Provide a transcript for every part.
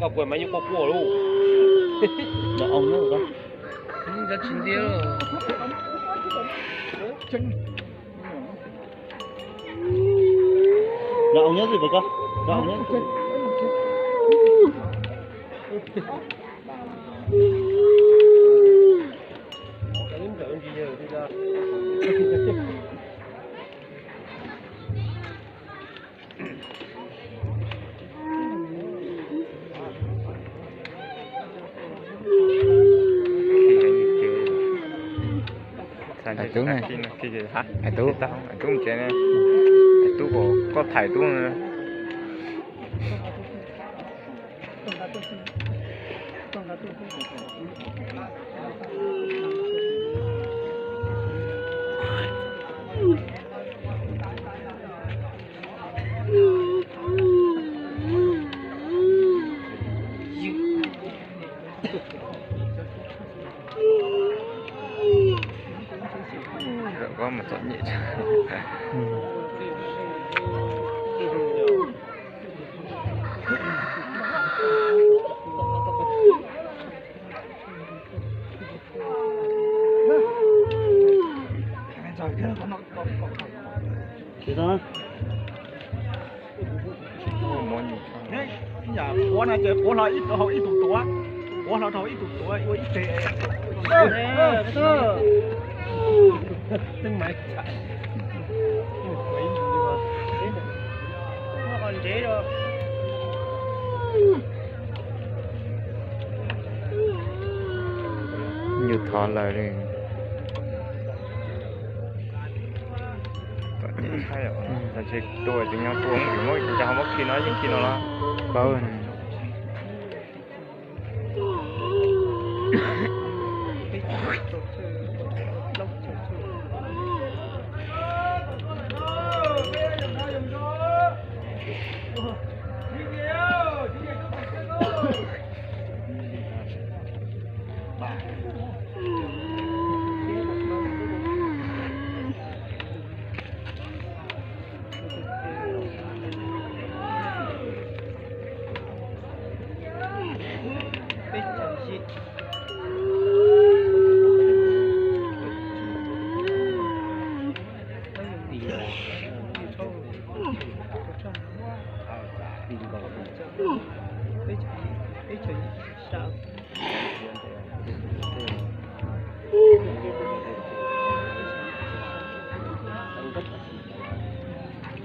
Koj kuj mas yeej quaj quaj lauj. Nws ntawd tsis ntiab. Nws ntawd tsis ntiab. Ais tub ne, ais tub, ais tub tsev ne, ais tub, koj tham tub no. Zawm koj mus txom nyem. Ib yam quav no ces quav hlo ib tug tuav, quav hlo rau ib tug tuav ua ib teg. Nyuam thov lawm li. Tam sis tua tsis nyob tua, muab cas ho muab khi no yeej khi no los paub.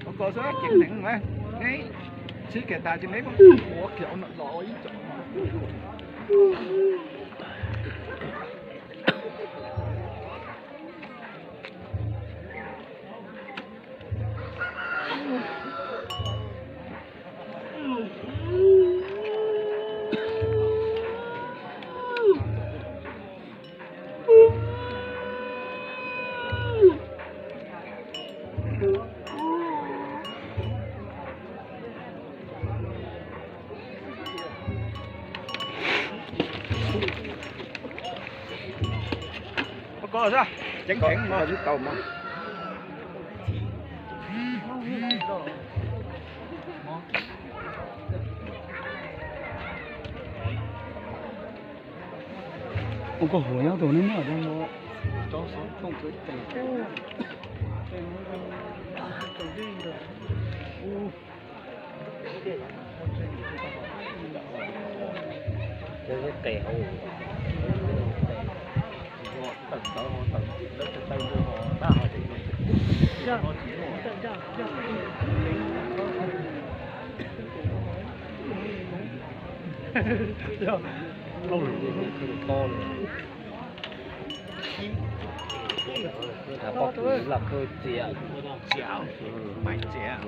Ua ko xwb ceev heev, neb sib kiag tas ces neb muab ua kiag los ua ib co. Ua ko xwb, ceev heev mas. Ua koj huam nyob tus neb muab. Pob kws los khawb txias, txias, maim txias.